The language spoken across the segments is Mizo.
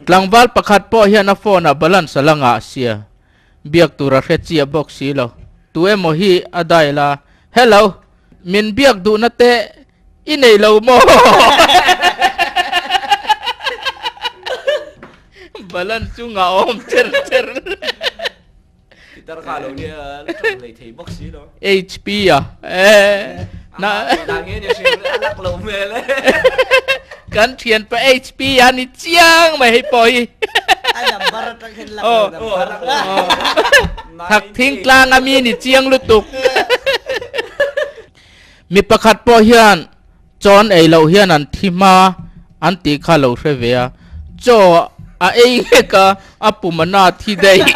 Tlangval pakhat pawh hian a phone ah balance a la ngah sia. Biak tur a hre chiah bawk si lo. Tu emaw hi a dial a, Hello, min biak duhna te i nei lo maw? Balance chu ngah awm cher cher. Pitar kha lo nia tawng lei thei bawk si lo. HP a eh na dan nge ni hrim a lak lo hmel e. Kan thian pa HP a ni chiang mai hei pawh hi. A number atang hian lak lo number. Thak thing tlang a mi ni chiang lutuk. Mi pakhat pawh hian chawn ei loh hian an thi hma an tih kha lo hre ve a, chaw a ei nghek a, a pum a na thi daih.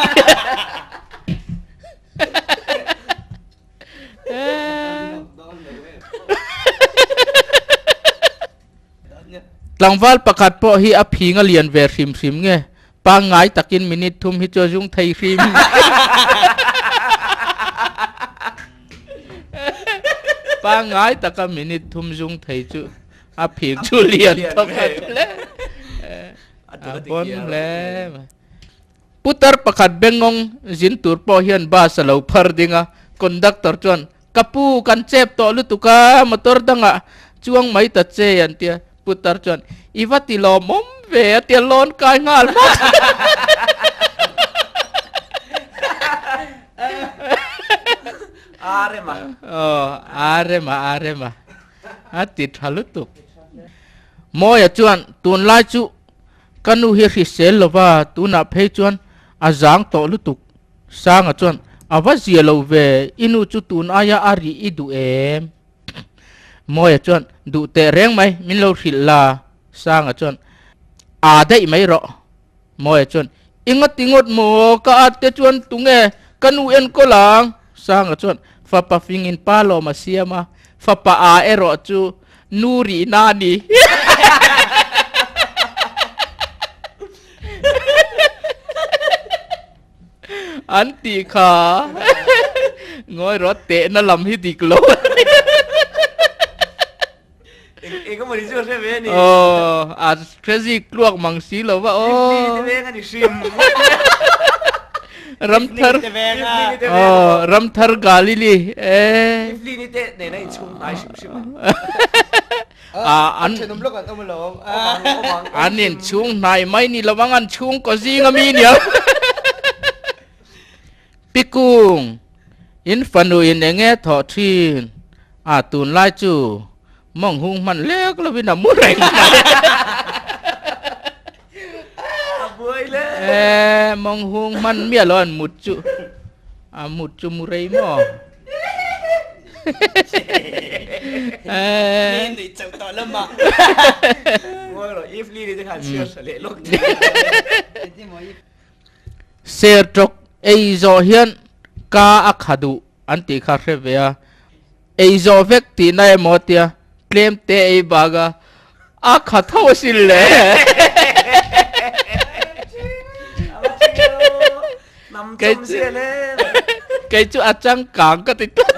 Tlangval pakhat pawh hi a phing a lian ve hrim hrim nge, pangngai takin minute thum hi chu a zung thei hrim. Pangngai taka minute thum zung thei chu a phing chu lian thawk a hle. A pawn hle mai. Putar pakhat bengawng zin tur pawh hian bus a lo phar ding a, conductor chuan Ka pu, kan chep tawh lutuk a, motor dangah chuang mai ta che an tia. Putar chuan, I va ti lawmawm ve a tia lawn kai nghal hmak. A rem a. Aw, a rem a, a rem a. A ti tha lutuk. Mawia chuan, Tunlai chu ka nu hi hrisel lova, tunah phei chuan a zang tawh lutuk. Sanga chuan, A va zia lo ve, i nu chu tun aia a rih i duh em? Mawia chuan, Duh teh reng mai, min lo hrilh la. Sanga chuan, A daih mai rawh. Mawia chuan, I ngawt i ngawt maw, ka at te chuan tunge ka nu enkawl ang? Sanga chuan, Fapa fingin pa lawm a siam a, fapa a erawh chu nu rihna a ni. An tih kha ngawi rawh tehna lam hi dik lo a ni. Eng eng emaw ni chu a hre ve a ni. Aw a hre zik tluak mang si lo va aw. Ifli te veng a ni hrim. Ramthar aw Ramthar Galili e. Ifli ni te nena inchhung hnai hrim hrim a. Ah, an Thenawm lawk an awm alawm. An in chhung hnai mai ni lo ang an chhung kaw zing a mi nia. Pikung, in fanu in enge thawh thin a tunlai chu mawng hung hman lek lovin a mu reng mai. A buai le. Eh, mawng hung hman miah lo an mut chu. A mut chu mu rei maw? Ser tawk ei zawh hian ka a kha duh an tih kha hre ve a, ei zawh vek tihna emaw tia tlem te ei bak a, a kha tho asin le. Kei chu a changkang ka ti tlat.